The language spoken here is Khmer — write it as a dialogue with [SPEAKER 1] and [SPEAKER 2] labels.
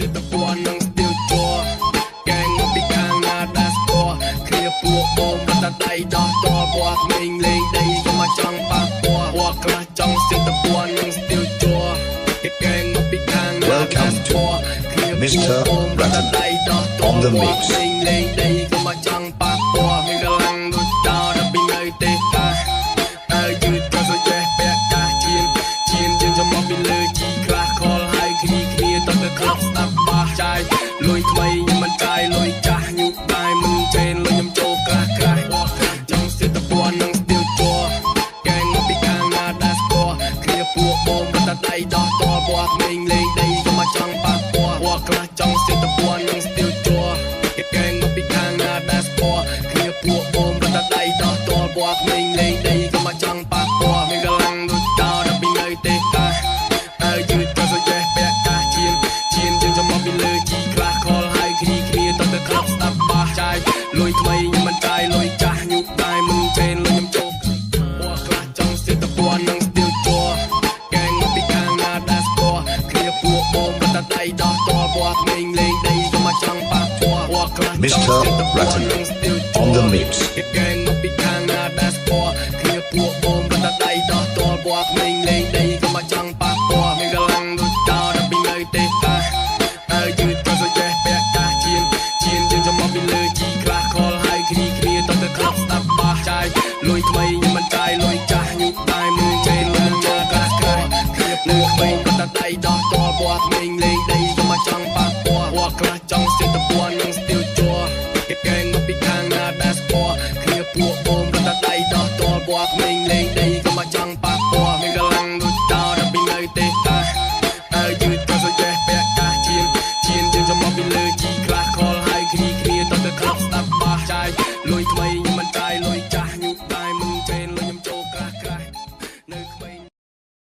[SPEAKER 1] ស្ទពណ៌និងស្ទៀវជ័រកែងមកពីខាងណាដាស្គាល់គ្នាពួកបងរត់តែដៃដោះតពណ៌ក្មេងលេងដីក៏មកចង់ប៉ះពាល់ពណ៌ខ្លះចង់ស្ទពណ៌និងស្ទៀវជ័រគេកែងមកពីខាងណាដា
[SPEAKER 2] Welcome
[SPEAKER 1] ស្
[SPEAKER 2] to
[SPEAKER 1] គាល់គ្នាពួក
[SPEAKER 2] Mr.
[SPEAKER 1] បងរត់តែ
[SPEAKER 2] Ratana
[SPEAKER 1] ដៃដោះត
[SPEAKER 2] on the
[SPEAKER 1] ពណ៌
[SPEAKER 2] mix.
[SPEAKER 1] ក្មេងលេងដីក៏មកចង់ប៉ះពាល់មានកម្លាំងដូចតោដល់ពីនៅទេតាអើយឺតក៏សយេះពាក់កាសជៀនជៀនយើងចាំមកពីលើជីខ្លះខលហើយគ្នាគ្នាតទៅក្លប់ស្ដាប់បាសចាយលុយថ្មីខ្ញុំមិនចាយលុយចាស់ញូដែរមិនចេនលុយខ្ញុំចូលក្រាស់ក្រាស់ចង់ស្ទើរតពណ៌និងស្ទៀវជ័រកែងមកពីខាងណាដាស្គាល់គ្នាពួកបងរត់តែដៃដោះតពណ៌ក្មេងលេងដីក៏មកចង់ប៉ះពាល់ពណ៌ខ្លះចង់ស្ទើរតពណ៌និងស្ទៀវជ័រគេកែងមកពីខាងណាដាស្គាល់គ្នាពួកបងរត់តែដៃដោះតពណ៌ក្មេងលេងដីក៏មកចង់ប៉ះពាល់មានកម្លាំងដូចតោដល់ពីនៅទេតាអើយឺតក៏សយេះពាក់កាសជៀនជៀនយើងចាំមកពីលើជីខ្លះខលហើយគ្នាគ្នាតទៅក្លប់ស្ដាប់បាសចាយលុយថ្មីខ្ញុំមិនចាយលុយចាស់ញូដែរមិនចេនលុយខ្ញុំចូលពណ៌ខ្លះចង់ស្ទើរតពណ៌និងស្ទៀវជ័រកែងមកពីខាងណាដាស្គាល់គ្នាពួកបងរត់តែដៃដោះតពណ៌ក្មេងលេងដីក៏មកចង់ប៉ះពាល់ពណ៌ខ្លះចង់
[SPEAKER 2] Mr.
[SPEAKER 1] ស្ទើរតពណ៌
[SPEAKER 2] Ratana
[SPEAKER 1] និងស្ទៀវជ័
[SPEAKER 2] on
[SPEAKER 1] រ
[SPEAKER 2] the mix.
[SPEAKER 1] គេកែងមកពីខាងណាដាស្គាល់គ្នាពួកបងរត់តែដៃដោះតពណ៌ក្មេងលេងដីក៏មកចង់ប៉ះពាល់មានកម្លាំងដូចតោដល់ពីនៅទេតាអើយឺតក៏សយេះពាក់កាសជៀនជៀនយើងចាំមកពីលើជីខ្លះខលហើយគ្នាគ្នាតទៅក្លប់ស្ដាប់បាសចាយលុយថ្មីខ្ញុំមិនចាយលុយចាស់ញូដែរមិនចេនលុយខ្ញុំចូលក្រាស់ក្រាស់គ្នាពួកបងរត់តែដៃដោះតពណ៌ក្មេង